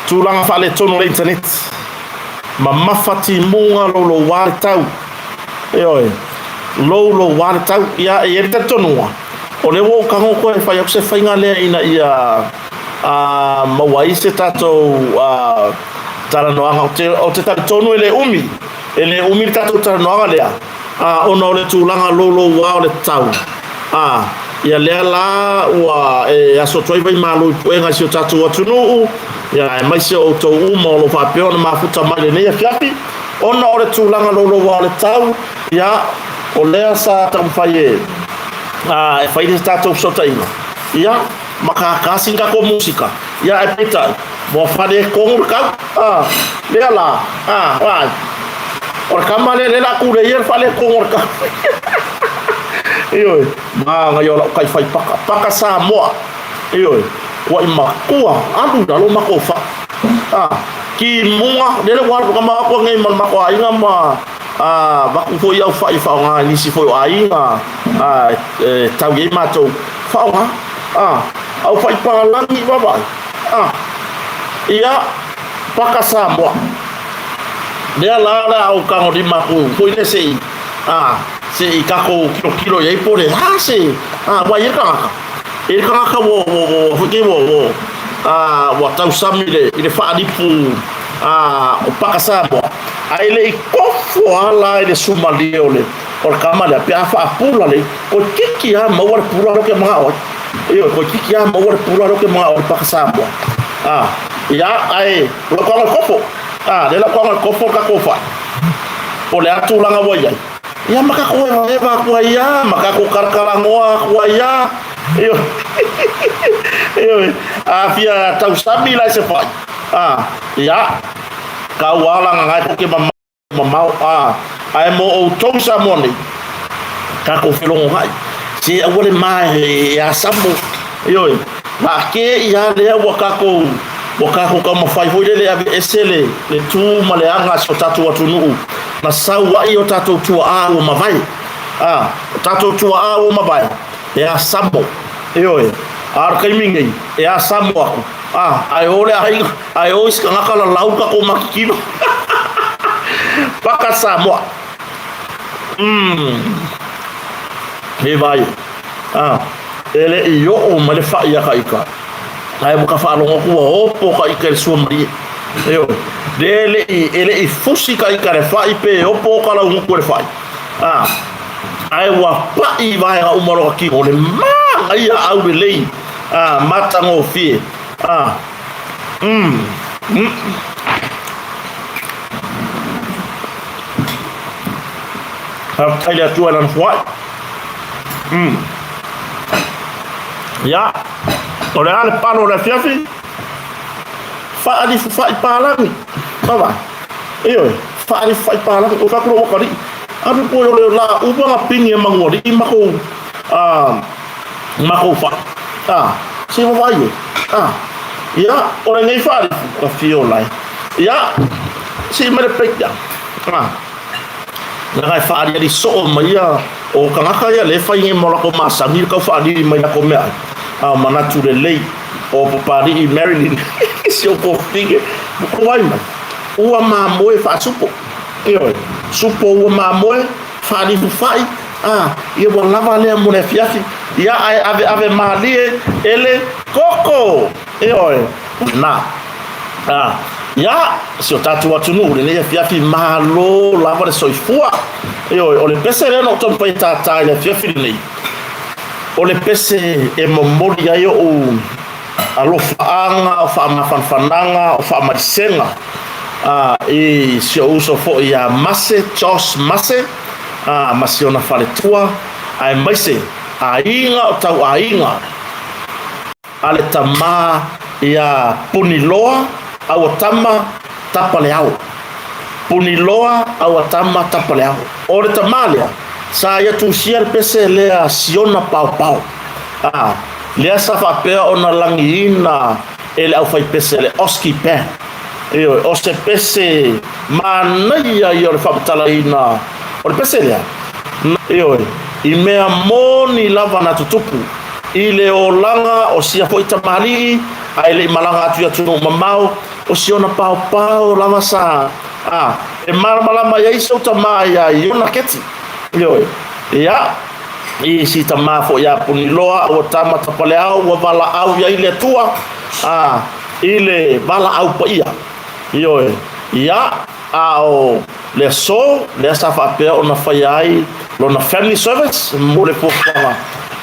Tulaga faaletonu o le internet. Mamafa timuga louloua le tau. Ioe, louloua le tau. Ia, e i ai le talitonuga, o lea ua ou tago koe e fai atu se faiga lea ina ia maua ai se tatou talanoaga. Ou te talitonu e le umi, e le umi le tatou talanoaga lea, ona o le tulaga louloua o le tau. Ia lea la ua e aso atu ai Vaimalo i puega i si o tatou atunuu, ia aemaise o outou uma o lo o faapea ona mafuta mai i lenei afiafi, ona o le tulaga louloua o le tau, ia o lea sa taumafai e e fai le tatou fesootaiga, ia ma kākā sina tatou musika, ia ae peitai, ua faaletonu le tau, a, lea la, a, vaai, o le tama lea, lea o le a tulei ia le faaletonu o le tau. Ioe, manaia o lau taifai paka, paka Samoa, ioe, kuai matua, alu i lalo matou fai, a, timuga, lele ua alu tama atu nei ma le matou aiga ma, a, avatu foi au fai e faaaoga i nisi foi o aiga, a, e tau i ai matou, faaaoga, a, au fai palagi vaavaai, a, ia, paka Samoa. Lea la o le a ou tagolima atu foi lea se i, a, se i tatou tilotilo i ai po o le a se, a, ua i ai le tagata, e i ai le tagata ua, ua, ua, foi nei ua, ua, a, ua tausami i le, i le faalifu, a, o paka Samoa, ae le i kofo lava la i le sumalie o le, o le tama lea, pe a faapula le, toeitiiti lava maua le pula lea ou te manao ai. Ioe, toeitiiti lava maua le pula lea ou te manao ai le paka Samoa. A, ia, ae, o lau taga kofo. A, lea lau taga kofo le tatou fai. O le a tulaga ua i ai? Ia ma tatou evaeva atu ai lava, ma tatou talatalanoa atu ai lava. Ioe, ioe, a fia tausami la i se fai, a, ia, tau lava la gagae tou te mamao. Mamao, a, ae mo outou i Samoa nei, tatou felogogai, se aua le ma e asamo, ioe, laake ia lea ua tatou, ua tatou taumafai foi lele e aveese le, le tu ma le aga a si o tatou atunuu, na sau ai o tatou tuaa ua mavae, a, o tatou tuaa ua mavae, e asamo, ioe, a o le taimi nei, e asamo atu, a, ae o le aiga, Ae o isi tagata lalau tatou matikilo. Paka Samoa. He vai. Ah, e le i oo mai le fai ia ka ika. Ae ua ka faalogo atu ua opo ka ika i le sua malie. Ioe. Le le i, e le i fusi ka ika i le fai pe opo ka laugutu i le fai. Ah, ae ua pai i vaega uma o lona kino. O le manaia aulelei, ah, matagofie. Ah, mm. Faafetai i le Atua i Lana foai. Ia, o le a le palo o le afiafi? Faalifufa'i palagi. Baba. Ioe, faalifufa'i palagi. O fatu lou atalii. Alu koe o le la uma na pini e manualii makou makou fa'i. A, se vaavaai e. A, ia, o lenei faalifu, ka fia o lae. Ia, sii mai le plate ia. A, leaga e faaaliali soo mai ia o tagata ia lea e fai nei ma o latou masani le tau faalili mai latou meaai. A o manatu lelei o Papalii Marilyn si ou tuafafine, ua tou ai mai, ua mamoe faasupo. Ioe, supo ua mamoe, faalifu fai, a, ia ua lava lea mo le afiafi. Ia, ae aveave malie e le koko. Ioe, na. A, ia, si o tatou atunuu lenei afiafi, malo lava le soifua. Ioe, o le pese lea na ou taumafai e tātā i le afiafi lenei, o le pese e momoli ai ou alofaaga, o faamafanafanaga, o faamaisega i si ou uso foi ia Mase, Josh Mase, ma si ona faletua, aemaise aiga o tauaiga a le tama ia Puniloa Auatama Tapaleao. Puniloa Auatama Tapaleao. O le tama lea, sa ia tusia le pese lea Siona Paopao. A, lea sa faapea ona lagiina e le aufaipese a le Oski Band. Ioe, o se pese manaia ia o le faamatalaina o le pese lea. Ioe, i mea moni lava na tutupu i le olaga o sia foi tamalii. Ae le i malaga atu i atunuu mamao, o si ona paopao lava sa a e malamalama i ai si ou tama iā Iona Keti. Ioe. Ia, i si tama foi ia Puniloa ua tama tapaleao ua valaau i ai le Atua a i le valaau paia. Ioe. Ia, a o le aso lea sa faapea ona faia ai lona family service mo le fuafuaga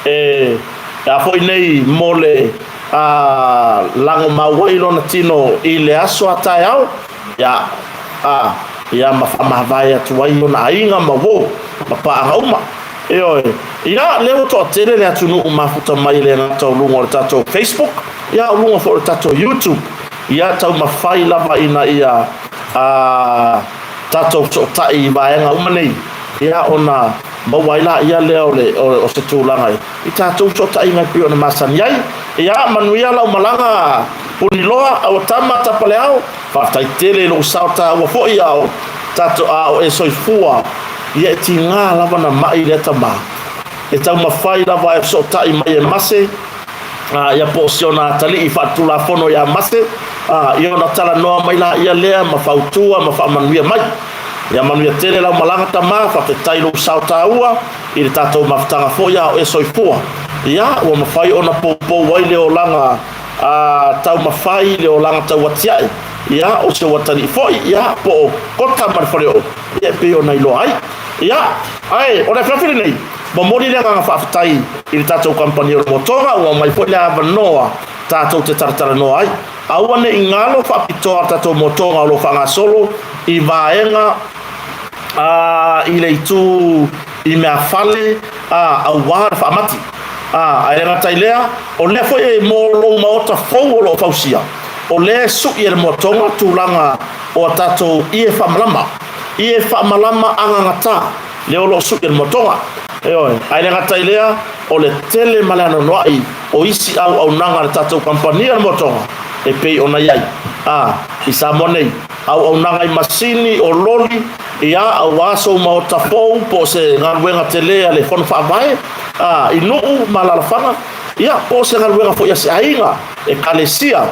e a foi nei mo le a lagomau ai lona tino i le aso a taeao, ia, a, ia ma faamavae atu ai ona aiga ma uo ma paaga uma. Ioe. Ia, lea ua toatele le atunuu mafuta mai e le gata o luga o le tatou Facebook, ia o luga foi o le tatou YouTube. Ia, taumafai lava ina ia a, tatou fesootai i vaega uma nei, ia, ona maua ai laia lea o, le, o, o se tulaga i tatou fesootaiga e pei ona masani ai. Ia, manuia lau malaga Puniloa, aua tama Tapaleao, faafetai tele i lou sao taua foi a o tatou a o e soifua. Ia e tiga lava na mai lea tama. E taumafai lava e fesootai mai e Mase, a, ia po o si ona atalii faaletulafono ia Mase, a, ia ona talanoa mai laia lea ma fautua ma faamanuia mai. Ia manuia tele lau malaga tama, faafetai i lou sao taua. I le tatou mafutaga foi a o e soifua, ia, ua mafai ona poupou ai le olaga a taumafai, le olaga tauatiae, ia, o si ou atalii foi, ia, po o Kota ma le Faleoo, ia, e pei ona iloa ai. Ia, ae o le afiafi lenei, momoli le agaga faafetai i le tatou kamupani o le Motoga, ua aumai foi le avanoa tatou te talatalanoa ai. Aua ne i galo faapitoa le tatou Motoga o lo o faagasolo i vaega ā, i le itu i meafale, ā, auā le faamati. Ā, ae le gata i lea, o lea foi e mo lou maota fou o lo o fausia, o lea e suʻi e le moatoga tulaga o a tatou ie faamalama, ie faamalama agagatā, lea o lo o suʻi e le moatoga. Ioe, ae le gata i lea, o le tele ma le anoanoai o isi auaunaga a le tatou kamupani a le moatoga e pei ona i ai, ā, i Samoa nei. Auaunaga i masini, o loli, ia, aua sou maota fou po o se galuega tele a le Fono Faavae, ā, i nuu ma alaalafaga, ia, po o se galuega foi a se aiga, ekalesia,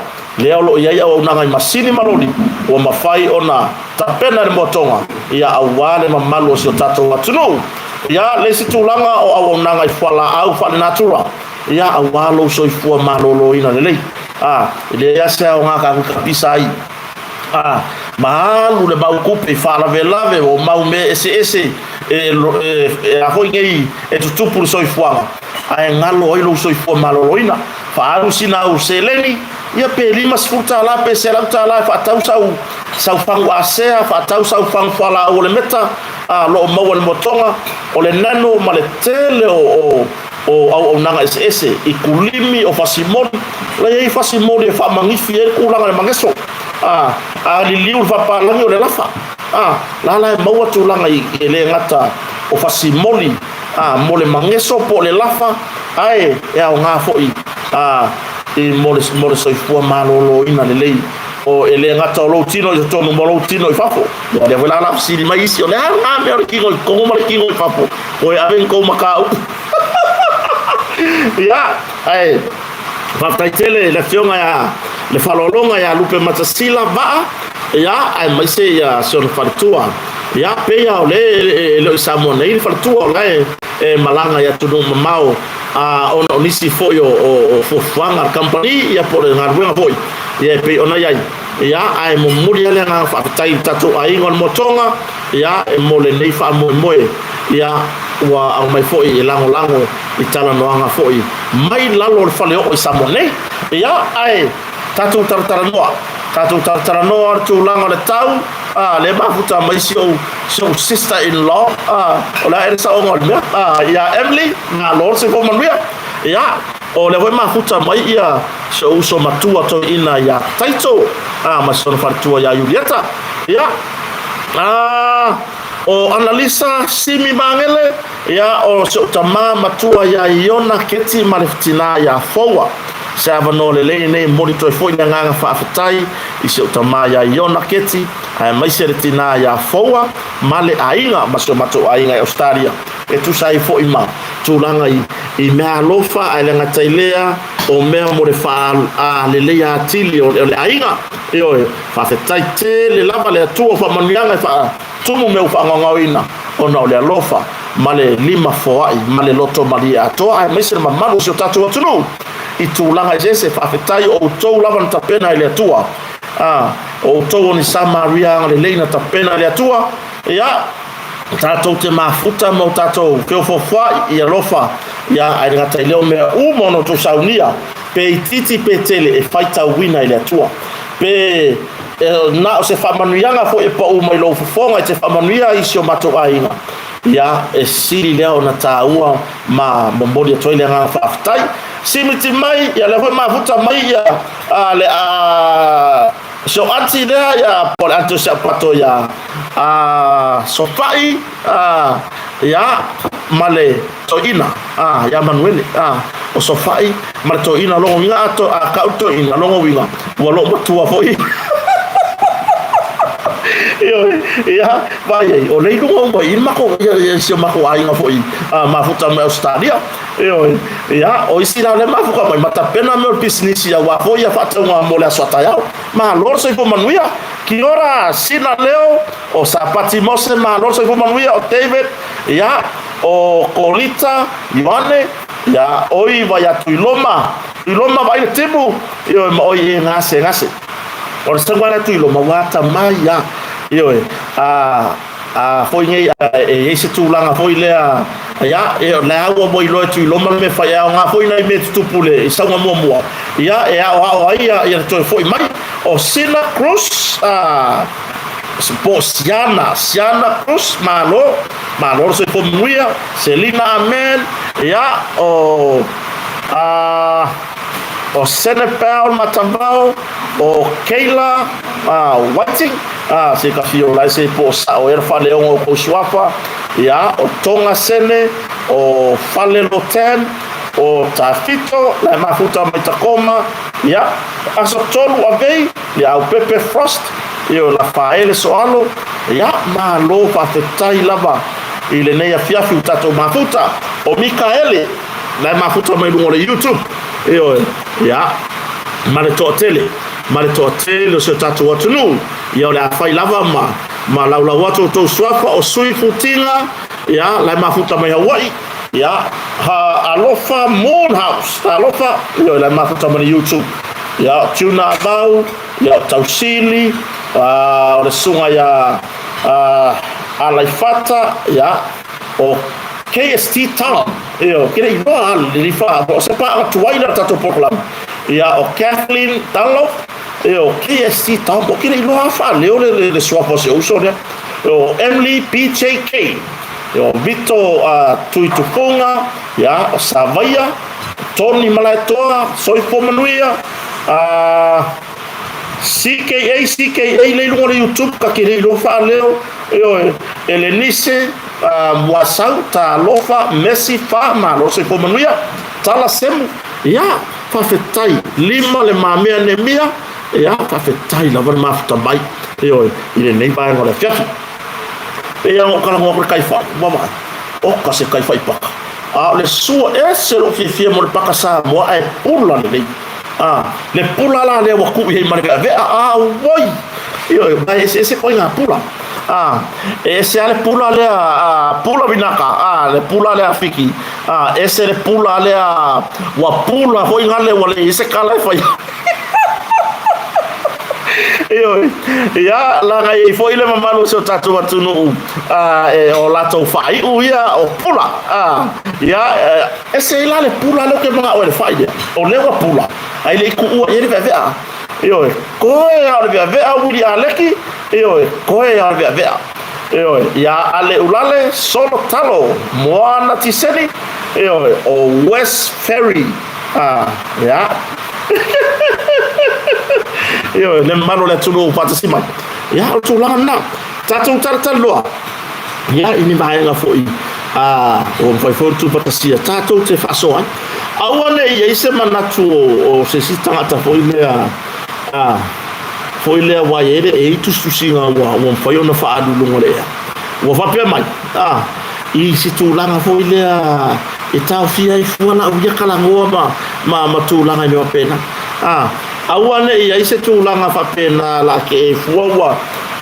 lea o lo o i ai auaunaga i masini ma loli, ua mafai ona tapena e le moatoga, ia, aua le mamalu o si o tatou atunuu. Ia, le isi tulaga o auaunaga i fualaau faalenatura, ia, aua lou soifua maloloina lelei, ā, e leai lava se aoga tatou te tapisa ai. Ā, ma alu le mau kupe i faalavelave o mau mea eseese e, e, e a foi nei e tutupu le soifuaga, ae galo ai lou soifua maloloina. Faaalu sina au seleni, ia pe $50 pe $100 e faatau sau, sau fagu asea, faatau sau fagu fualaau o le meta, a, lo o maua i le moatoga, o le nano ma le tele o, o, o auaunaga eseese i kulimi, o fasimoli. La i ai fasimoli e faamagifi ai le tulaga o le mageso. A, a liliu le faapalagi o le lafa. A, la la e maua tulaga i, e le gata o fasimoli, a, mo le mageso po o le lafa, ae e aoga foi, a, i mo le, mo le soifua maloloina lelei. O, e le gata o lou tino i totonu ma lou tino i fafo. Ia lea foi la la fesili mai isi, o le a lena mea o le tino i totonu ma le tino i fafo? Oi ave ni kou mataupu. Ia, ae faafetai tele i le afioga ia le faaaloaloga ia Lupe Matasila Vaa, ia, aemaise ia si ona faletua. Ia, pei lava o lea e le o i Samoa nei le faletua, o la e, e malaga i atunuu mamao, a, ona o nisi foi o, o, o fuafuaga a le kamupani, ia po o le galuega foi, ia e pei ona i ai. Ia, ae momoli lava le agaga faafetai i le tatou aiga o le Moatoga, ia, e mo lenei faamoemoe, ia, ua aumai foi e lagolago i talanoaga foi mai lalo o le faleoo i Samoa nei. Ia, ae tatou talatalanoa, tatou talatalanoa le tulaga o le tau, a, lea e mafuta mai si ou, si ou sister in law, a, o le a ea le saoga o le mea, a, ia Emily, malo le soifua manuia. Ia, o lea foi e mafuta mai ia si ou uso matua toeaina ia Taito, a, ma si ona faletua ia Iulieta. Ia, a, o Analisa Simi Magele, ia, o si ou tama matua ia Iona Keti ma le tina ia Foua. Se avanoa lelei lenei e momoli atu ai foi le agaga faafetai i si ou tama ia Iona Keti aemaise le tina ia Foua ma le aiga ma si o matou aiga i Ausetalia e tusa ai foi ma tulaga i meaalofa ae le gata i lea o mea mo le faaleleia atili o le aiga. Ioe, faafetai tele lava le Atua o faamanuiaga e faatumu mea ua faagaogaoina ona o le alofa ma le lima foai ma le loto malie atoa aemaise le mamalu o si o tatou atunuu i tulaga eseese. Faafetai o outou lava na tapena e le Atua. O outou o ni Samaria agalelei na tapena e le Atua. Ia, tatou te mafuta ma o tatou feofoofoai i alofa, ia, ae le gata i lea o mea uma ona outou saunia, pe itiiti pe tele, e faitauina e le Atua. Pe na o se faamanuiaga foi e pau mai lou fofoga e te faamanuia i si o matou aiga, ia, e sili lea ona taua ma momoli atu ai le agaga faafetai. Simiti mai, ia lea foi mafuta mai ia le a si o anti lea ia po o le anti o si apato ia a Sofa'i a ia ma le toeaina a ia Manuele a o Sofa'i ma le toeaina logo uiga a to a ka'u toeaina logo uiga ua loo matua foi. Ioe, ia vaai ai o le iluga uma i mako ia si o mako aiga foi a mafuta mai Ausetalia. Ioe, ia o isi la le mafuka mai ma tapena mea o le pisinisi aua foi ia faatauga mo le aso a taeao. Malo le soifua manuia. Kia ora Sina Leo, o Sapati Mose, malo le soifua manuia, o David, ia, o Kolita, Ioane, ia, oi vai a Tuiloma, Tuiloma vai le timu, ioe, ma oi e gase gase. O le sauga lea Tuiloma, ua atamai ia, ioe, a, a foi nei e i ai se tulaga foi lea, ia, e, o lea ua mo iloa e Tuiloma le mea fai, e aoga foi nai mea tutupu le i sauga muamua, ia, e aoao ai ia, ia le toe foi mai. O Sina Cruz, a, po o Siana, Siana Cruz, malo, malo le soifua manuia, Selina Amen, ia, o, a, o Senepal Matavao, o Keila Whiting, se ka fia ola ai se po o sa'o ea le faaleoga o kou suafa, ia, o Tonga Sene, o Fale Lotan, o Tafito, la e mafuta mai Takoma, ia, Aso Tolu Avei, ia, Aupepe Frost, ia, o Lafaele Soalo, ia, malo faafetai lava i lenei afiafi ua tatou mafuta, o Mikaele, la e mafuta mai luga o le YouTube, ioe, ia, ma le toatele, ma le toatele o si o tatou atunuu, ia o le a fai lava ma, ma laulau atu outou suafa, o Sui Futiga, ia, la e mafuta mai Hawaii, ia, ha, Alofa Moonhouse, Alofa, ioe, la e mafuta mai le YouTube, ia, o Tuna Avau, ia, o Tausili, o le susuga ia, Alaifata, ia, o KST Town, ioe, ke le iloa a le lifa, o se paaga tuai lea o le tatou polokalame, ia, o Kathleen Dunlop, ioe, o KST Town, o ke le iloa a faaleo le, le, le suafa o si ou uso lea, o Emily PJK, o Vito Tuitupunga, ia, o Savaia, Tony Malaetoa, Soifua Manuia, CKA, CKA lea i luga o le YouTube, ka ke le iloa faaleo, ioe, Elenise, Muasau, Talofa, Messi, Fa, malo soifua manuia, Tala Semu, ia, faafetai, lima le mamea Nemia, ia, faafetai lava le mafuta mai, ioe, i lenei vaega o le afiafi. Pei lava ona ou talanoa atu i le kaiwhai, ua vaai, oka se kaiwhai paka. A o le sua, ese lou fiafia mo le paka Samoa ae pula lelei. A, le pula la lea ua tuu i ai ma le ve'ave'a, auoi! Ioe, ma e eseese koe ngā pula. A, e ese lava le pula lea, a, pula vinaka, a, le pula lea a Fiki, a, ese le pula lea, ua pula foi gale ua leai se kala e fai ai. Ioe, ia, laga i ai foi le mamalu o si o tatou atunuu, a, e, o latou faaiu ia o pula, a, ia, ese ai la le pula lea ou te mana'o ai le fai lea, o lea ua pula, ae le i tuua i ai le ve'ave'a. Ioe, koe a o le ve'ave'a Wili Aleki, ioe, koe a o le ve'ave'a. Ioe, iā Ale Ulale, Solo Talo, Moana Tiseni, ioe, o Wes Ferry, a, ia. Ioe, le mamalu o le atunuu ua faatasi mai. Ia, o le tulaga lena. Tatou talatalanoa, ia, i ni vaega foi, a, ua mafai foi ona tuufatasia, tatou te faasoa ai. Aua ne i ai se manatu o se isi tagata foi lea, a, foi lea ua i ai le, e i ai tusitusiga ua mafai ona faaalu i luga o le ea. Ua faapea mai, a, i se tulaga foi lea e taofia ai fua lau ia talanoa ma, ma, ma tulaga i mea faapena. A, aua ne i ai se tulaga faapena la ke e fua ua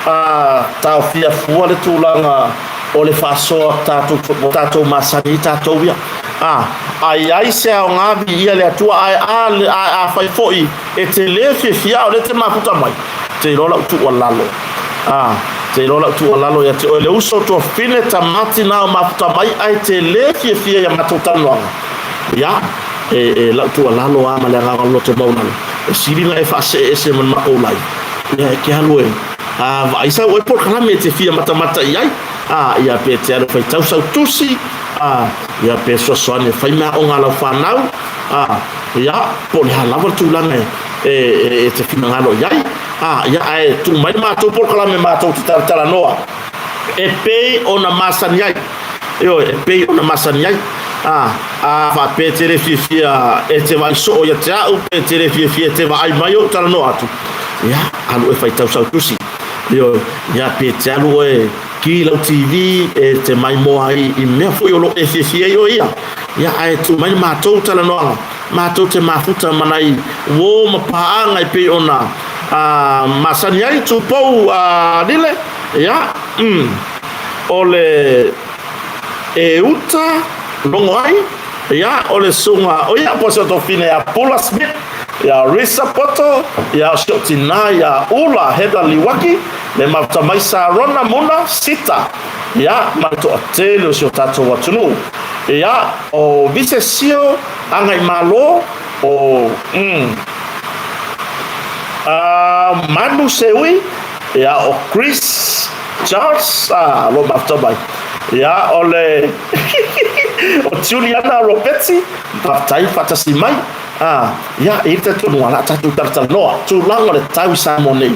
a, taofia fua le tulaga o le faasoa tatou, tatou masani ai tatou ia. A, a i ai se aoga viia le Atua, ae a, ae afai foi e te lē fiafia a o lea e te mafuta mai, te iloa lau tuualalo. A, te iloa lau tuualalo ia te oe le uso tuafine tama tina o mafuta mai ae te lē fiafia ia matou talanoaga. Ia, e, e lau tuualalo a ma le agaga o le loto maualalo, e sili ona e faasee ese ma le matou lai, ia e te alu e, a, vaai sau oe polokalame e te fia matamata i ai, a, ia pe te alu e faitau sau tusi, a, ia pe fesoasoani e fai meaaoga a lau fanau, a, ia, po o le a lava le tulaga e, e, e, e te finagalo i ai, a, ia, ae tuu mai le matou polokalame matou te talatalanoa e pei ona masani ai, ioe, e pei ona masani ai. A, a faapea e te le fiafia e te vaai soo ia te au, pe te le fiafia e te vaai mai ou talanoa atu, ia, alu e faitau sau tusi, ioe, ia pe te alu oe Ki lau TV e te maimoa ai i mea foi o lo o e fiafia ai oe ia. Ia, ae tuu mai le matou talanoaga, matou te mafuta ma nai uo ma paaga e pei ona a, masani ai Tupou a Lile. Ia, mm, o le e uta logo ai, ia, o le susuga, o ia, po o si o tofine ia Pula Smith, ia Risa Poto, ia o si o tina ia Ula Heather Liwaki, Le mafuta mai Sarona Muna Sita, ia, ma le toatele o si o tatou atunuu. Ia, o Vise Sio Agaimalo, o, mm, a, Manu Seui, ia, o Chris Charles, a, lo mafuta mai. Ia, o le, o Juliana Robeti, faafetai faatasi mai. A, ia, e i ai le talitonuga, o le a tatou talatalanoa, tulaga o le tau i Samoa nei.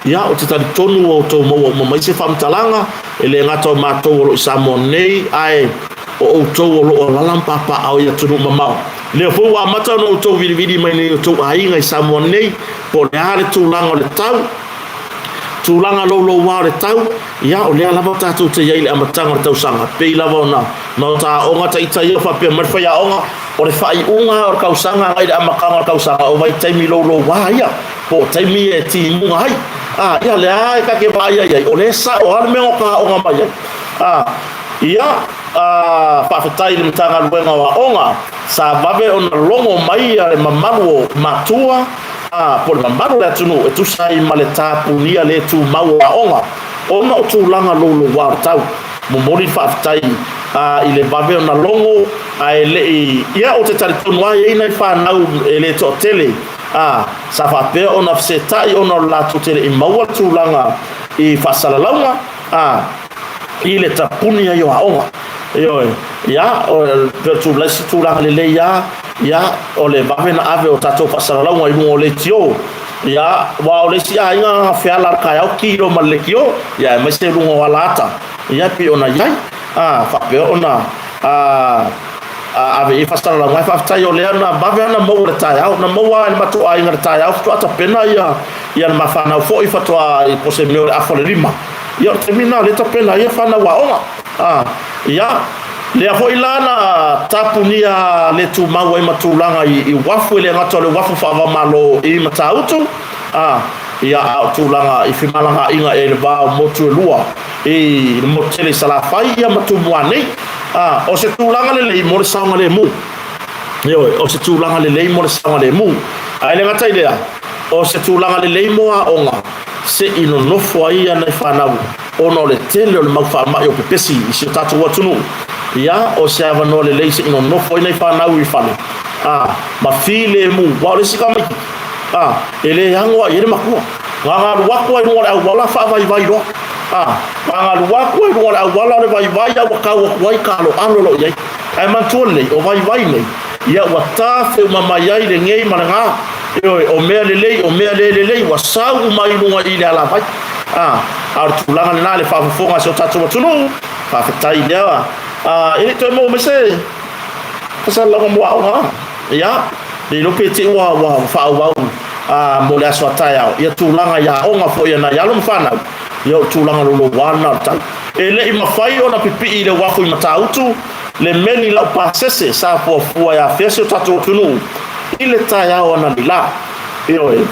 Ia, ou te talitonu ua outou maua uma mai se faamatalaga, e le gata o matou o lo o i Samoa nei, ae o outou o lo o alaala ma papaaao i atunuu mamao. Lea foi ua amata ona outou vilivili mai nei outou aiga i Samoa nei, po o le a le tulaga o le tau, tulaga louloua o le tau, ia, o lea lava tatou te i ai i le amataga o le tausaga, pei lava ona maota aoga ita ia faapea mai le faiaoga, o le faaiuga o le tausaga agai i le amataga o le tausaga, o vaitaimi louloua ia. Po o taimi e timuga ai. A, ia lea lava e ta te vaai ai ai, o lea e sao lava le mea o ta aoga mai ai. A, ia, a, faafetai i le Matagaluega o Aoga, sa vave ona logo mai le mamalu o matua, a, po o le mamalu o le atunuu e tusa ai ma le tapunia le tumau o aoga, ona o tulaga louloua o le tau. Momoli le faafetai a, i le vave ona logo, ae le i, ia, ou te talitonu lava e i ai nai fanau e le toatele, ā, sa faapea ona fesetai ona o le latou te le i maua le tulaga i faasalalauga, ā, i le tapuni ai o aoga. Ioe, ia, o le isi tulaga lelei lava, ia, o le vave ona ave o tatou faasalalauga i luga o leitio, ia, aua o le isi aiga na feala i le taeao ki loa ma le leitio, ia, aemaise luga o alaata, ia, e pei ona i ai, ā, faapea ona, ā, A ave i ai faasalalauga, ae faafetai o lea na vave lava ona maua i le taeao. Na maua lava e le matou aiga i le taeao faatoa tapena ia ia le ma fanau foi faatoa i po o se mea o le afa o le lima. Ia o le taimi lena o lea e tapena ai ia fanau aoga. A, ia, lea foi la na tapunia le tumau ai ma tulaga i, i uafu, e le gata o le uafu faava-o-Malo i Matautu, a, ia, a o tulaga i femalagaaiga i le va o motu e lua i le motu tele i Salafai ia ma Tumua nei. A, o se tulaga lelei mo le saogalemu. Ioe, o se tulaga lelei mo le saogalemu. Ae le gata i lea, o se tulaga lelei mo aoga se i nonofo ai ia nai fanau ona o le tele o le mau faamai o pepesi i si o tatou atunuu. Ia, o se avanoa lelei se i nonofo ai nai fanau i fale, a, ma filemu. Aua o le isi tamaiti, a, e le ano lava i ai le matua. Gagalu atu lava i luga o le auala faavaivai loa. A, gagalu atu lava i luga o le auala o le vaivai a ua tau atu ai taloalo o lo o i ai. Ae manatua lelei, o vaivai nei, ia ua tafeuma mai ai lenei ma lena. Ioe, o mea lelei, o mea le lelei, ua sau uma i luga i le alavai. A, a o le tulaga lena i le faafofoga a si o tatou atunuu, faafetai i lea. A, e le i toe maua mai se fasalalauga mo aoga. Ia, le iloa pe te i ua faaauau mo le aso a taeao, ia tulaga i aoga foi a nai alo ma fanau, ia o tulaga louloua lena o le tau. E le i mafai ona pipii i le uafu i Matautu le meli laupasese sa fuafua e afea si o tatou atunuu i le taeao analeila. Ioe,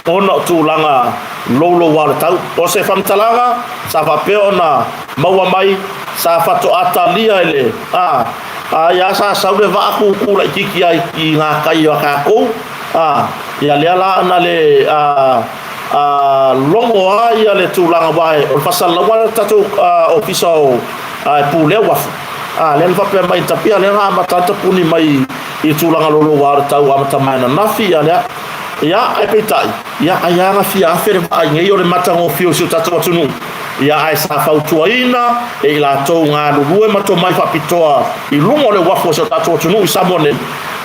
ona o tulaga louloua o le tau. O se faamatalaga sa faapea ona maua mai, sa faatoa talia e le a a ia sa sau le vaa kūkū laitiiti ai i ngā kai o tatou, a ia lea la na le a a logo a ia le tulaga aua o le faasalalau le tatou ofisa o e pulea uafu, a lea na faapea mai tapia lea na amata ai tapuni mai i tulaga louloua o le tau amata mai ananafi ia lea. Ia, ae peitai, ia, ai lava na fia afe le vaai nei o le matagofie o si o tatou atunuu. Ia, ae sa fautuaina e i latou galulue ma tomai faapitoa i luga o le uafu o si o tatou atunuu i Samoa nei.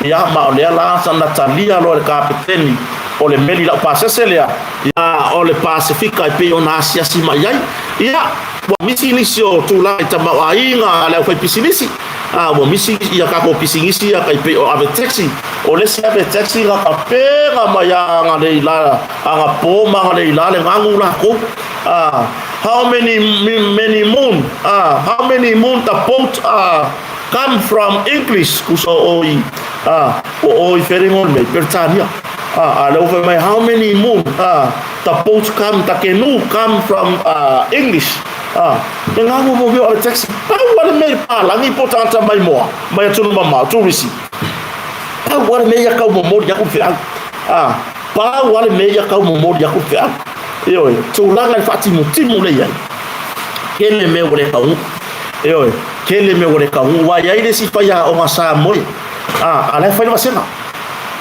Ia, ma o lea la na talia loa e le kapeteni o le meli laupasese lea, ia, o le Pasefika e pei ona asiasi mai ai. Ia, ua misi nisi o tulaga i tamaoaiga a le aufaipisinisi. A ua misi ia tatou pisinisi ia tai pei o ave taxi. O le isi ave taxi na tapena mai a agalei la agapo ma agalei la le galu latou. A how many many moon a how many moon the boat a come from English kusa o i a o o i ferengo nei Peretania. A a le fai mai how many moon a the boat come the canoe come from English. A E ngā momo mea o le taxi, pau a le mea i pālagi po tagata mai moa, mai atunuu mamao, turisi. Pau a le mea ia kau momoli aku feau. A, pau a le mea ia kau momoli aku feau. Ioe, tulaga i faatimutimu le iai. Kele mea ua le taunuu. Ioe, kele mea ua le taunuu. Wa iai le isi faiaoga Samoa. A, a la e fai le vasega.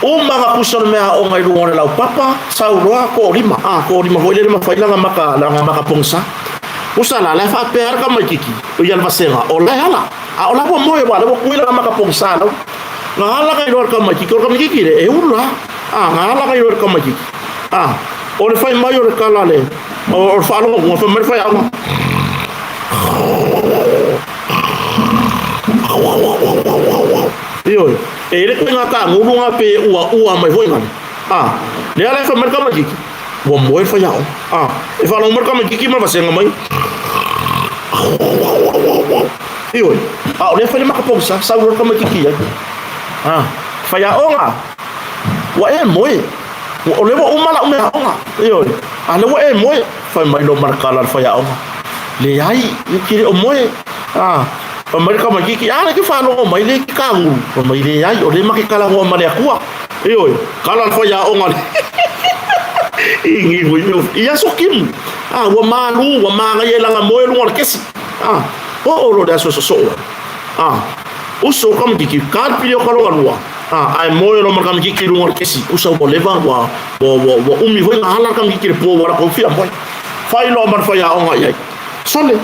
Uma na tusa o le mea aoga i luga o le laupapa, sau loa toalima, a, toalima foi lele mafai lana maka, lana maka pogisa. Usa la, la e faapea le tamaititi, o ia le vasega, o la e ala. A o la ua moe aua o lea ua kui lana maka pogisa lau. Na ala ka iloa le tamaititi, o le tamaititi le, e ulu la. A, na ala ka iloa le tamaititi. A, o le fai mai o le kala le, o le faalogo, fai mai le faiaoga. Ioe. E le koe ngā kānguru ngā pē ua ua mai foi ngana. A, lea la e whai mai le tamaititi, ua moe le whaiaoga. A, e whālongo mai le tamaititi ma le vasenga mai. Ioe, a o lea whai le makapogisa, sau loa le tamaititi ai. A, whaiaoga, ua e moe. O lea ua uma lau mea aoga. Ioe, a lea ua e moe. Whai mai loa ma le kala le whaiaoga. Leai, e te le o moe. A, Fai mai le tamaititi, a, le ke faalogo mai le ke kagulu. Fai mai, leai, o le ma ke kalagoa ma le Atua. Ioe, kala le faiaoga le i ngivu i mea i aso kimu. A, ua malu, ua māngaia e langa moe luga o le kesi. A, oo loa le aso e sosoo ai. A, uso le tamaititi, ka le pili o ka loa lua. A, ae moe loa ma le tamaititi i luga o le kesi. Usa ua leva, ua, ua, ua, ua umi foi na ala le tamaititi i le po ua latou fia moe. Fai loa ma le faiaoga i ai. Sole,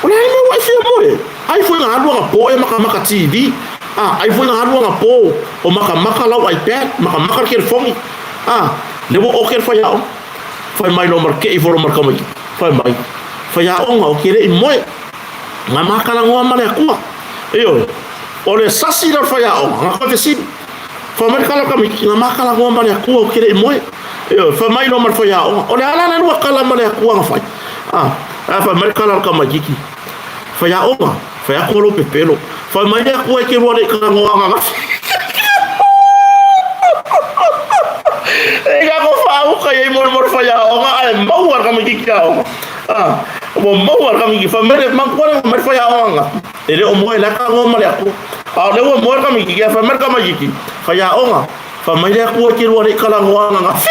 o le a le mea ua e fia moe? Ai foi na alu aga po e makamaka TV. A, ai foi na alu aga po o makamaka lau iPad, makamaka le telefoni. A, le ua oke le faiaoga. Fai mai loa ma le kei folo ma le tamaiti. Fai mai, faiaoga o ke leʻi moe. Nga makalanoa ma le Akua. Ioe, o le sasi lea o le faiaoga, na koe fesili. Fai mai le kala o le tamaiti, nga makalanoa ma le Akua o ke leʻi moe. Ioe, fai mai loa ma le faiaoga, o le a la le lua kala ma le Akua na fai? A, a fai mai le kala o le tamaititi, faiaoga, fai atu lou pepelo. Fai mai le Akua e te lua le i kalanoa ananafi. E ka ko whaauka i mo mo faiaoga ae maua le tamaititi aoga. A, ua maua le tamaititi, fai mai le makua le mai faiaoga. E le o moe la kalanoa ma le Akua. A o le ua moe le tamaititi, fai mai le tamaititi, faiaoga, Fai mai le Atua e te lua le i kalanoa ananafi.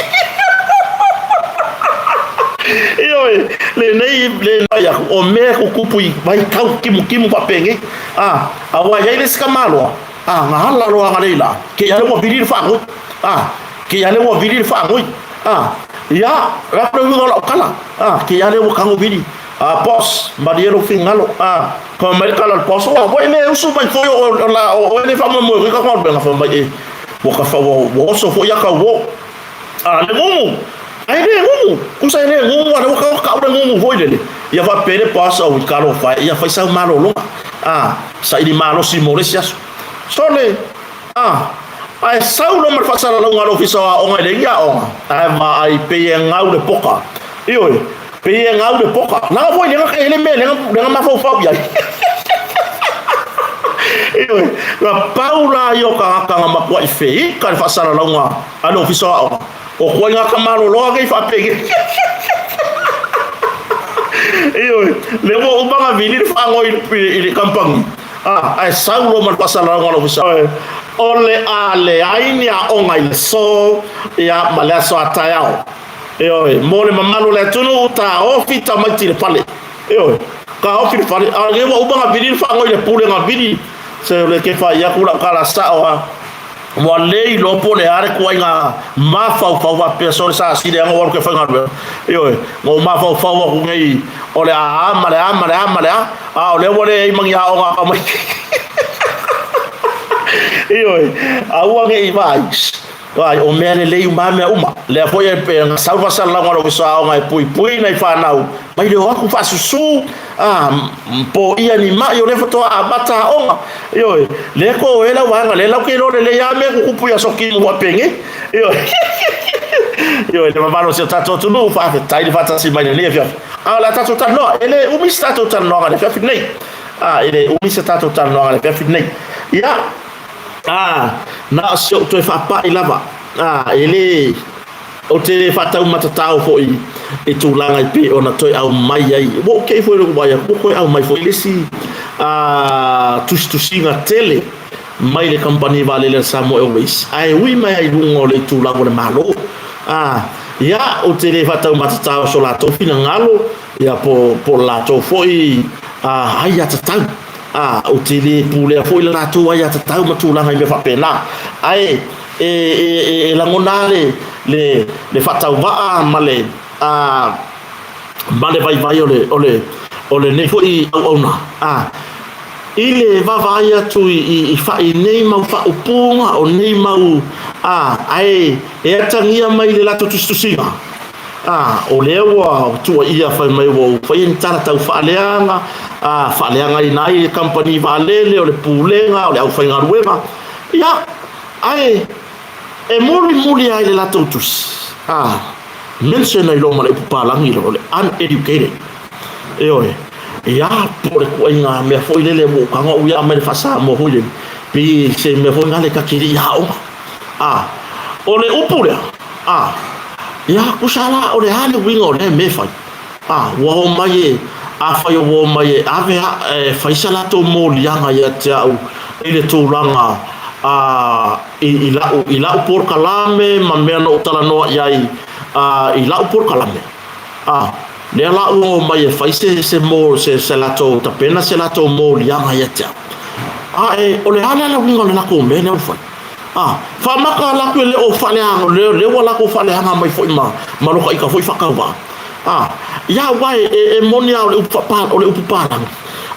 Ioe, lenei le mai aku, o mea e tutupu i vaitau kimukimū faapenei. A, aua e i ai le isi tamaloa, a, na ala loa agalei la, ke ia le ua vili le faanoi. A, ke ia le ua vili le faanoi. A, ia, o le a le uiga o lau tala. A, ke ia le ua tago vili. A, boss, malie lou finagalo. A, fai mai le tala a le boss, ua, ua e le usu mai foi o, o, la, o oe le faamoemoe foi ka galuega. Fai mai, e, ua ka fa, ua, ua oso foi ia kau o. A, le gugu, ai le gugu, kusa e le gugu, a le ua kau kau le gugu foi lele. Ia faapea le boss, au i talofa e, ia fai sau malologa. A, saili malosi mo le isi aso. Sole, a, Ae sau loa ma le faasalalauga a le Ofisa o Aoga i le igi aoga, ae vaai pei e gau le poka. Ioe, pei e gau le poka. Leaga foi lea e le mea lea na mafaufau i ai. Ioe, na pau la ia o tagata na matuai feika le faasalalauga a le Ofisa o Aoga. O koe ngā kamaloloa nei faapei. Ioe, le ua uma na vili le faanoi i le kamupani. A, ae sau loa ma le faasalalauga a le Ofisa, o le a leai ni aoga i le aso, ia, ma le aso a taeao. Ioe, mo le mamalu o le atunuu, taofi tamaiti i le fale. Ioe, taofi le fale. A o lenei ua uma ona vili le faanoi i le pule na vili. Se o le ke fai atu lau tala sao lava. Ua le iloa po o le a le tuaiga mafaufau faapea sole sa sili ana ua alu ke faigaluega. Ioe, na ou mafaufau atu nei o le a a ma le a ma le a ma le a, a o lea ua leai ma ni aoga a tamaiti. Ioe, aua ne i vaai. Vaai, o mea lelei uma lava mea uma. Lea foi e na sau faasalalauga a le Ofisa o Aoga e puipui nai fanau mai le o atu faasusu, a, poia ni mai, o lea faatoa amata aoga. Ioe, lea ko e lau vaega, lea lau ke iloa lelei lava mea tutupu i aso kimu faapenei. Ioe, ioe, le mamalu o si o tatou atunuu, faafetai le faatasi mai i lenei afiafi. A o le a tatou talanoa, e le umi se tatou talanoaga i le afiafi lenei. A, e le umi se tatou talanoaga i le afiafi lenei. Ia, a, na o si ou toe faapai lava. A, e le, ou te le faataumatatao foi i tulaga e pei ona toe aumai ai. Ua ou te i foi i lou vaai atu, ua toe aumai foi le isi tusitusiga tele mai le kamupani vaalele a le Samoa Airways, ae ui mai lava i luga o le itulau o le Malo. A, ia, ou te le faataumatatao i so latou finagalo, ia, po o le latou foi aiatatau. A, ou te le pulea foi le latou aiatatau ma tulaga i mea faapena. Ae e lagona lava le faatauvaa ma le ma le vaivai o lenei foi auauna a i le vaavaai atu i i nei mau faaupuga o nei mau a ae e atagia mai i le latou tusitusiga a o lea ua tuuaia fai mai ua ou faia ni tala tau faaleaga a faaleagaina ai le kamupani vaalele o le pulega o le aufaigaluega ia Ae e mulimuli lava i le latou tusi, a mention ai loa ma le upu palagi lea o le uneducated. Ioe, ia po o le tuuaiga mea foi lele ua ou tago au ia aumai le faa-Samoa foi lele, pei se mea foi lena ta te le i aoga. A, o le upu lea, a, ia tusa la o le a le uiga o lea mea e fai? A, ua omai e, afai ua omai e ave a, e fai sa latou moliaga ia te au i le tulaga a, i, i la'u, i la'u polokalame ma mea na ou talanoa i ai a, i la'u polokalame. A, lea la ua omai e fai se, se mo, se, se latou tapena se latou moliaga ia te au. A e, o le a le alauiga o le latou mea lea ua fai? A, faamaka latou e le o faaleaga, lea, lea ua latou faaleaga mai foi ma, ma lota ita foi faatauvaa. A, ia aua e, e, e moni lava o le upu faapa, o le upu palagi,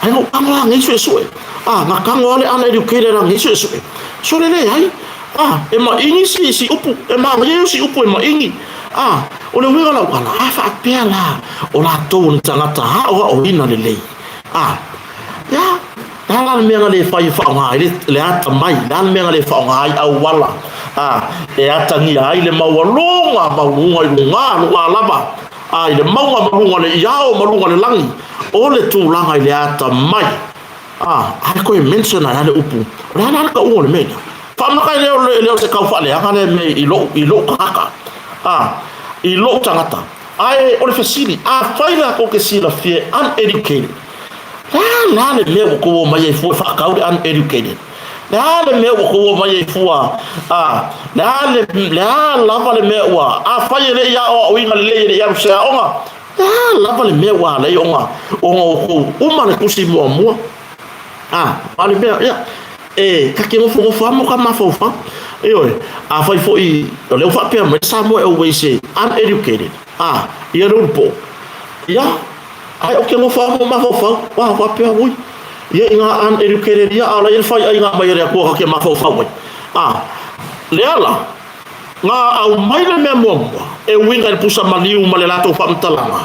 ae na ou tago lava nei suesue. A, na tago lava le uneducated a nei suesue. Sole leai. A, e maʻigi si, si upu, e manaia ia si upu e maʻigi. A, o le uiga o lau tala, a faapea la o latou o ni tagata aoaoina lelei. A, ia, Le a la le mea na le fai e faaaoga ai le atamai? Le a le mea na le faaaoga ai auala a e atagia ai le maualuga, maualuga i luga, luga lava, a i le mauga ma luga le iao ma luga le lagi, o le tulaga i le atamai. A, a koe mention ai le upu. O le a la le tauga o le mea lea? Faamaka e le o se tau faaleaga lea mea i lou, i lou tagata. A, i lou tagata. Ae o le fesili, afai la tou te silafia e uneducated, Le a la le mea ua tou omai ai fua e faatau le uneducated? Le a le mea ua tou omai ai fua a, le a le, le a lava le mea ua, afai e le i aoaoina lelei e le i alu se aoga, le a lava le mea ua ala ai ona, ona outou uma le tusi muamua? A, a le mea, ia, e ta te nofonofo lava ma ta mafaufau. Ioe, afai foi, o lea ua faapea mai Samoa Airways e uneducated, a, ia le ulupo, ia, Ae ou te nofo lava ma mafaufau, ua faapea, ui, ia i ngā uneducated ia, a o la ia le faiaiga mai a le Atua ka te mafaufau ai. A, lea la, ngā aumai le mea muamua, e uiga i le pusa maliu ma le latou faamatalaga,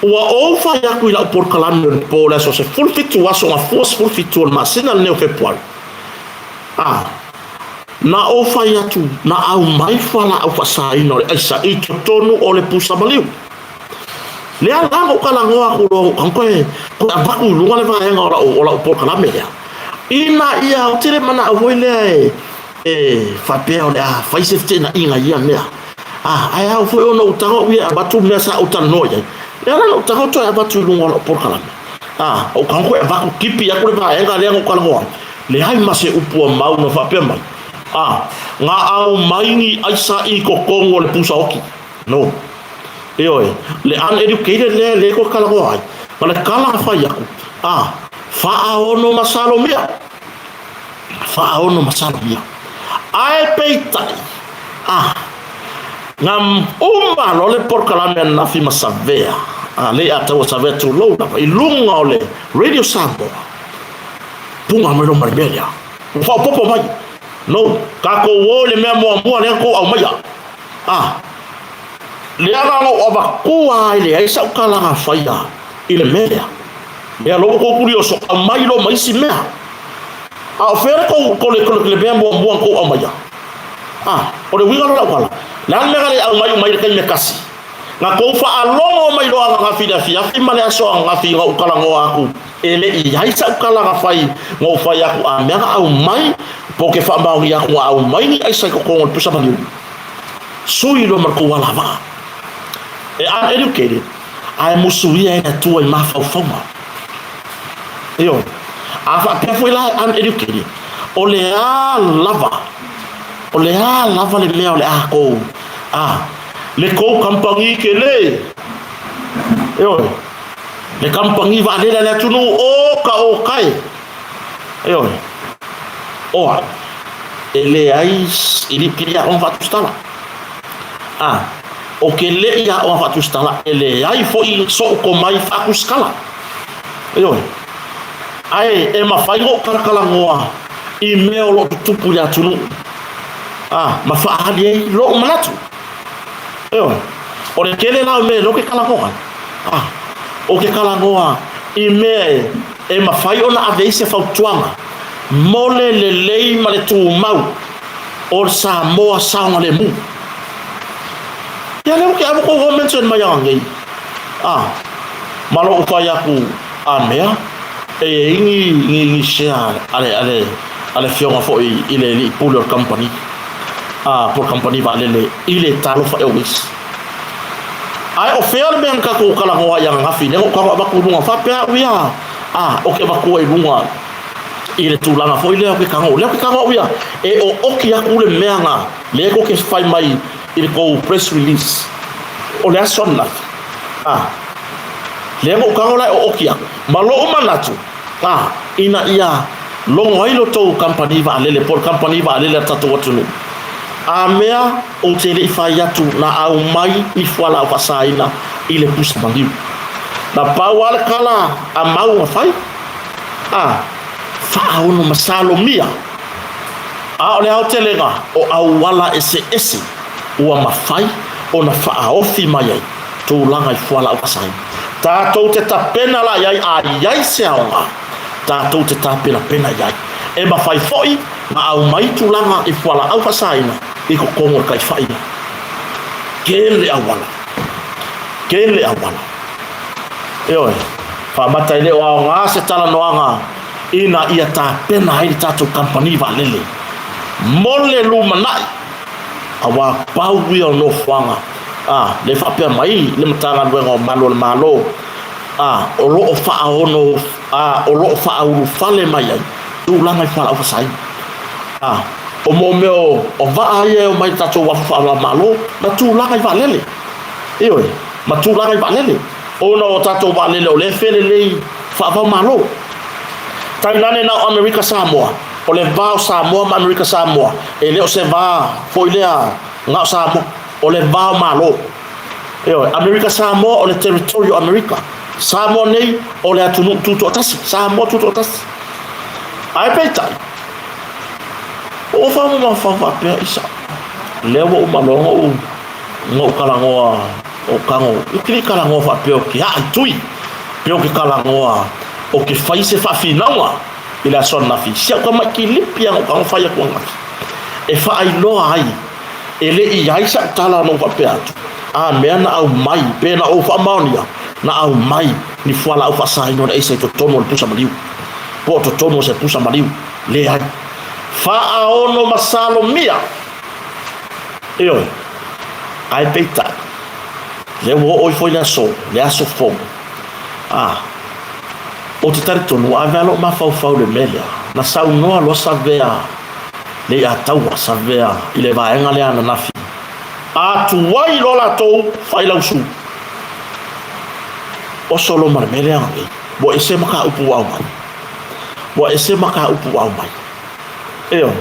ua ou fai atu i lau polokalame o le po o le aso 17 aso gafua 17 o le masina lenei o Fepuari, a, Na ou fai atu, na aumai fualaau faasaina o le aisa i totonu o le pusa maliu. Lea la na ou talanoa atu loa, ou tago toe toe avatu i luga le vaega o lau o lau polokalame lea, ina ia ou te le manao foi lea e e faapea o le a fai se feteenaiga i ia mea. A, ae ao foi ona ou tago au ia e avatu mea sa ou talanoa i ai. Lea la na ou tago toe avatu i luga o lau polokalame. A, ou tago toe avatu tipi atu le vaega lea na ou talanoa ai. Leai ma se upu a mau na faapea mai, A, na aumai ni aisa i totonu o le pusa oti. No. Ioe, le uneducated lea lea koe talanoa ai, ma le tala na fai atu, a, faaono masalomia. Faaono masalomia. Ae peitai, a, na uma loa le polokalame ananafi ma Savea, a, le i ataua Savea tulou lava, i luga o le Radio Samoa, Puga mai loa ma le mea lea. Ua faaopoopo mai. No, tatou o i le mea muamua lea na tou aumaia. Ah, leaga na ou avatua ai leai sau tala na faia i le mea lea. Lea loa ua tou tulioso, aumai loa ma isi mea. A o fea le tou, ko le, ko le mea muamua na tou aumaia? Ah, o le uiga lea o lau tala. Le a le mea na le aumai uma ai i le taimi e tasi? Na tou faalogo mai loa ananafi i le afiafi ma le aso ananafi na ou talanoa atu e le i ai sa'u tala na fai na ou fai atu a mea na aumai po o ke faamaonia atu na aumai ni aisa i totonu o le pusa maliu sui loa ma le tou alavaa e uneducated ae musuia e le Atua i mafaufauga. Ioe. A faapea foi la e uneducated, o le a lava, o le a lava le mea o le a tou, a, le tou kamupani tele, ioe, le kamupani vaalele a le atunuu, o ka o kai, ioe, o ai, e leai, e le pili aoga faatusitala. A, o ke leʻi aoga faatusitala, e leai foi soʻu tomai faatusitala. Ioe. Ae e mafai ona ou talatalanoa i mea o lo o tutupu i le atunuu, a, ma faaali ai loʻu manatu. Ioe. O le tele la o mea e leo ke talanoa ai. A, o ke talanoa i mea e, e mafai ona ave ai se fautuaga mo le lelei ma le tumau o le Samoa saogalemu. Ia lea ua ke amo kou mention mai aga nei. A, ma loʻu fai atu a mea, e i ni, ni, ni share a le, a le, a le afioga foi i le alii pule o le kamupani, a, po o le kamupani vaalele i le Talofa Airways. Ae o fea le mea na tatou talanoa ai ananafi, lea na ou tago avatu i luga, faapea au ia, a, o ke avatua i luga i le tulaga foi lea o ke tago, lea o ke tago au ia, e ooti atu le mea na, lea tou te fai mai i le tou press release o le aso ananafi, a, lea na ou tago la e ooti atu, ma loʻu manatu, a, ina ia logo ai lo tou kamupani vaalele po o le kamupani vaalele a le tatou atunuu, a mea ou te le i fai atu na aumai ni fualaau faasaina i le pusa maliu. Na pau lava le tala a mau na fai, a, faaono masalomia. A o le aotelega o auala eseese ua mafai ona faaofi mai ai tulaga i fualaau faasaina. Tatou te tapena la i ai a i ai se aoga, tatou te tapenapena i ai. E mafai foi na aumai tulaga i fualaau faasaina i totonu o le taifai lea. Tele auala. Tele auala. Ioe, faamata e le o aoga se talanoaga ina ia tapena ai le tatou kamupani vaalele mo le lumanai, aua pau ia o nofoaga a le faapea mai le Matagaluega o Malu o le Malo a o lo o faaono a o lo o faaulufale mai ai tulaga i fualaau faasaina a o mo mea o vaa ia e omai i le tatou uafu faava-o-Malo ma tulaga i vaalele. Ioe, ma tulaga i vaalele ona o tatou vaalele o lea e felelei faava-o-Malo. Tainane na o Amerika Samoa, o le va o Samoa ma Amerika Samoa, e le o se va foi lea na o Samoa, o le va o Malo. Ioe, Amerika Samoa o le territory o Amerika. Samoa nei o le atunuu tutoatasi, Samoa tutoatasi. Ae peitai, ua ou faamamafa faapea i sa, lea ua uma loa ona ou na ou talanoa o tago, ou te le i talanoa faapea ou te aa i tui, pe ou te talanoa ou te fai se faafinauga i le aso ananafi, si au tamaiti lipi lava na ou tago fai atu ananafi. E faailoa ai, e le i ai sa'u tala na ou faapea atu, a mea na aumai, pe na ou faamaonia, na aumai ni fualaau faasaina o le aisa i totonu o le pusa maliu, po o totonu o se pusa maliu. Leai. Faaono masalomia. Ioe. Ae peitai, lea ua oo ifo i le aso, le aso fou. A, ou te talitonu, ua ave lava lou mafaufau i le mea lea. Na saunoa loa Savea Leiataua, Savea i le vaega lea ananafi. A tuai loa latou, fai lausu. Oso loa ma le mea lea ananei. Ua ese ma ka upu ua aumai. Ua ese ma ka upu ua aumai. Ioe.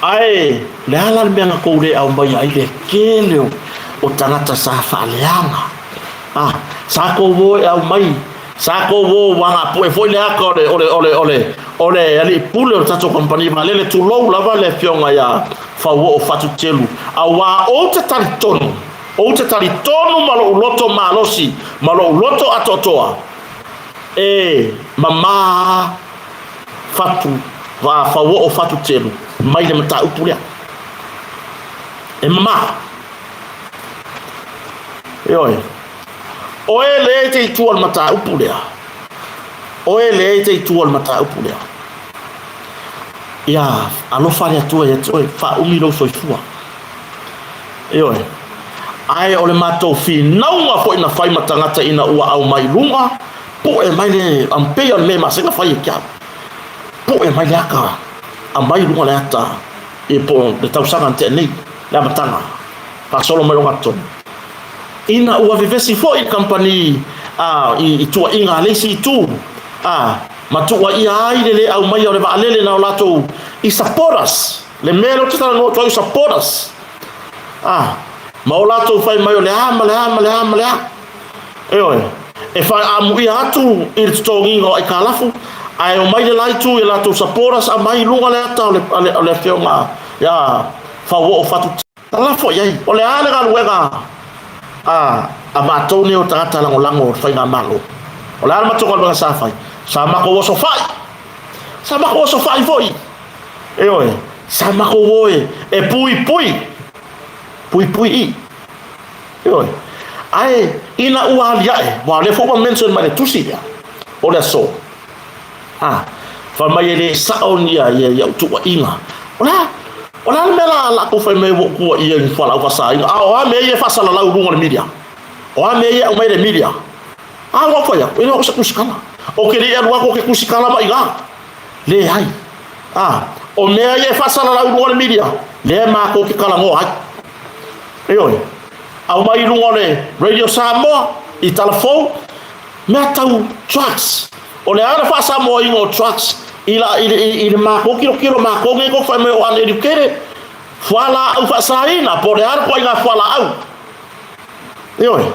Ae le a la le mea na tou le aumaia ai le tele o tagata sa faaleaga? A, sa tou o e aumai, sa tou o ua agapue foi le ata o le, o le, o le, o le, o le alii pule o le tatou kamupani vaalele, tulou lava le afioga ia Fauoo Fatutelu, auā ou te talitonu, ou te talitonu ma lou loto malosi, ma lou loto atoatoa, e mamā Fatu, va Fauoo Fatutelu mai le mataupu lea. E mamā. Ioe. Oe lea e te i tua o le mataupu lea. Oe lea e te i tua o le mataupu lea. Ia alofa le Atua ia te oe, faaumi lou soifua. Ioe. Ae o le matou finauga foi na fai ma tagata ina ua aumai i luga, Poe mai le ampei o le mea masega fai e ke au. Poe mai le aka, aumai i luga le ata i po le tausaga na tea nei, le amataga, faasolo mai loga totonu. Ina ua vevesi foi le kamupani a, i, i tuuaiga a le isi itu, a, ma tuuaia ai le le aumaia o le vaalele na o latou i supporters, le mea lea ou te talanoa atu ai o supporters, a, ma o latou fai mai o le a ma le a ma le a ma le a. Ioe, e faaamuia atu i le totogiina o aikalafu, ae omai le la itu i a latou supporters aumai i luga le ata o le, o le afioga ia Fauoo Fatu. Lafo i ai, o le a le galuega a, a matou nei o tagata lagolago o le faigamalo? O le a le matou galuega sa fai? Sa matou oso fai. Sa matou oso fai foi. Ioe, sa matou o e, e puipui. Puipui i. Ioe. Ae ina ua aliae, aua o lea foi ua mention mai le tusi lea, o le aso. A, fai mai e le sao ni ia, ia, ia tuuaiga. O le a? O le a le mea la, la kou fai mai ua ou tuuaia i ni fualaau faasaina? A o a mea ia e faasalalau i luga o le media? O a mea ia e aumai i le media? A ua ou fai atu, e le o se tusitala. Ou te le i alu atu ou te tusitala mai i ina. Leai. A, o mea ia e faasalalau i luga o le media, lea matou te talanoa ai. Ioe. Aumai i luga o le Radio Samoa, i Talafou, mea tau drugs. O le a le faasamoaina o drugs i, la, i, i, i le matou tilotilo matou nei kou fai mai o uneducated, fualaau faasaina, po o le a le ituaiga fualaau. Ioe.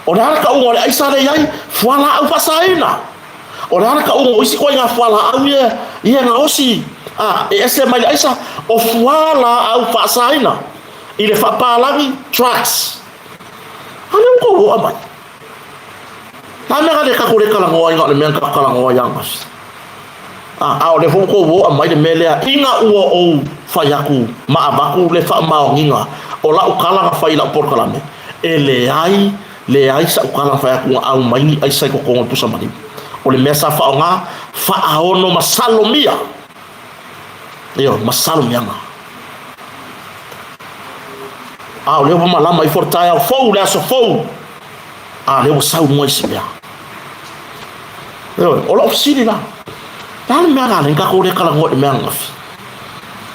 O le a le tauga o le aisa lea i ai, fualaau faasaina. O le a le tauga o isi ituaiga fualaau ia, ia gaosi a, e ese mai le aisa, o fualaau faasaina i le faapalagi drugs. A lea ua tou oa mai. A mea le tatou le talanoa ai na o le mea na tatou talanoa ai ananafi. A, a o lea foi ua tou oa mai le mea lea ina ua ou fai atu ma avatu le faamaoniga o lau tala na fai i lau polokalame, e leai, leai sa'u tala na fai atu na aumai ni aisa i totonu o le pusa maliu. O le mea sa faaaoga, faaono masalomia. Ioe, masalomiaga. A o lea ua malama ifo le taeao fou, le aso fou, a lea ua sau luga isi mea. Ioe, o lau fesili la, le a le mea la lea tatou le talanoa i le mea ananafi?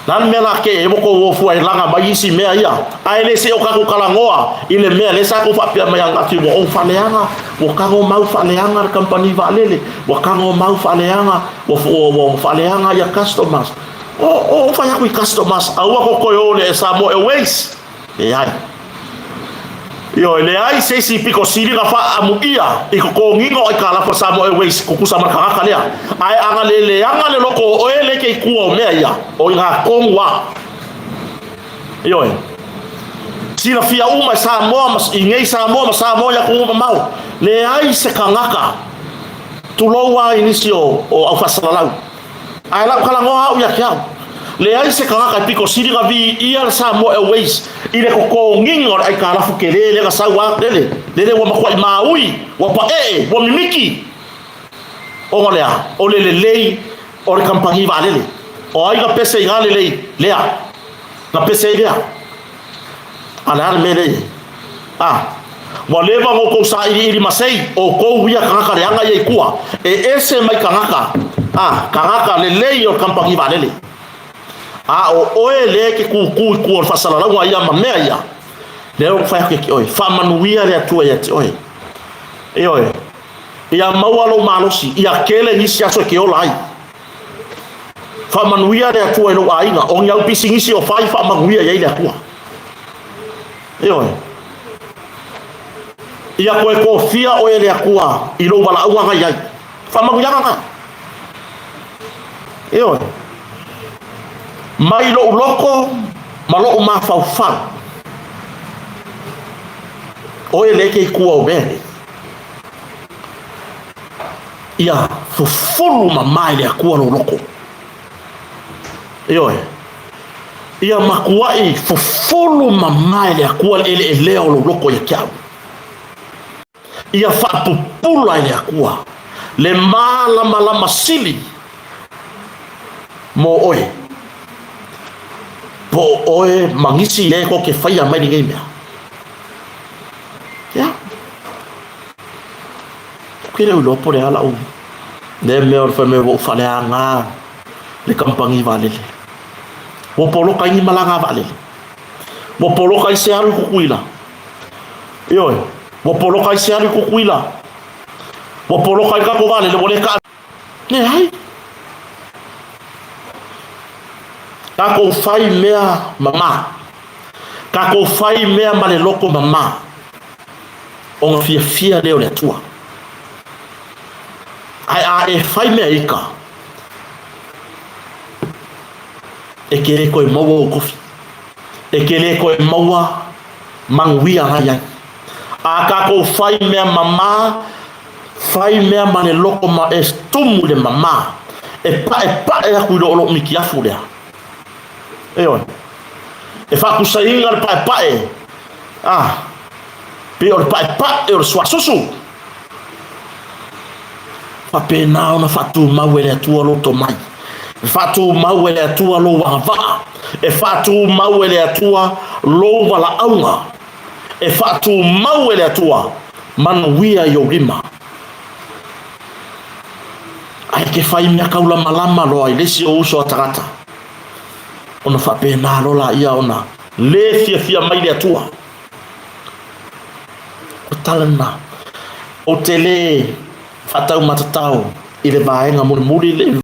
Le a le mea la ke e ua tou o fua e laga mai isi mea ia, ae le se i o tatou talanoa i le mea lea sa tou faapea mai ananafi ua ou faaleaga, ua tago mau faaleaga le kamupani vaalele, ua tago mau faaleaga, ua, ua, ua faaleaga ia customers. O, o, o fai atu i customers, aua tou toe o le Samoa Airways. Leai. Ioe, leai se isi pito sili na faaamuia i totogiina o aikalafu a Samoa Airways tutusa ma le tagata lea. Ae ana le leaga le loto o oe le ke i tua o mea ia, o ina tonu a. Ioe. Silafia uma e Samoa ma, i nei Samoa ma Samoa i atunuu mamao, leai se tagata, tulou a i nisi o, o au faasalalau. Ae lau talanoa au ia te au. Leai se tagata e pito sili ona viia le Samoa Airways i le totogiina o le aitalafu tele lea na sau a lele, lele ua matuai maui, ua paee, ua mimiti. Ona o le a? O le lelei o le kamupani vaalele. O ai na pese i na lelei? Lea. Na pese ai lea. A le a le mea lea i ai? A. Ua leva ona outou sailiili masei, outou ia tagata leaga ia i tua, e ese mai tagata, a, tagata lelei o le kamupani vaalele. A o oe lea e te tutu i tua o le faasalalauga ia ma mea ia, lea ua fai atu ia te oe, faamanuia le Atua ia te oe. Ioe. Ia maua lou malosi, ia tele nisi aso e te ola ai. Faamanuia le Atua i lou aiga, o ni au pisinisi o fai, faamanuia i ai le Atua. Ioe. Ia toe tofia oe e le Atua i lou valaauga na i ai. Faamanuiaga na. Ioe. Mai lou loto ma lou mafaufau. Oe lea e te i tua o mea nei. Ia fufulu mamā e le Atua lou loto. Ioe. Ia matuai fufulu mamā e le Atua le eleelea o lou loto ia te au. Ia faapupula e le Atua le malamalama sili mo oe, po o oe ma nisi lea tou te faia mai lenei mea. Ia. Ou te le o iloa po o le a lau lea mea o le fai mai ua ou faaleaga le kamupani vaalele. Ua poloka ai ni malaga a vaalele. Ua poloka ai se alu i Tutuila. Ioe, ua poloka ai se alu i Tutuila. Ua poloka ai le tatou vaalele, ua le kaa. Leai. Tatou fai mea mama. Tatou fai mea ma le loto mama. Ona fiafia lea o le Atua. Ae a e fai mea ika, e te le toe maua ou tofi. E te le toe maua manuia na i ai. A tatou fai mea mama, fai mea ma le loto ma e tumu i le mama, e paepae atu i loo mitiafu lea. Ioe. E faatusaina le paepae, a, pei o le paepae o le suasusu. Faapena ona faatumau e le Atua lou tomai. E faatumau e le Atua lou agavaa. E faatumau e le Atua lou valaauga. E faatumau e le Atua manuia i ou lima. Ae e te fai mea taulamalama loa i le isi ou uso a tagata, ona faapena loa laia ona le fiafia mai le Atua. O tala lena. Ou te le faataumatatao i le vaega mulimuli.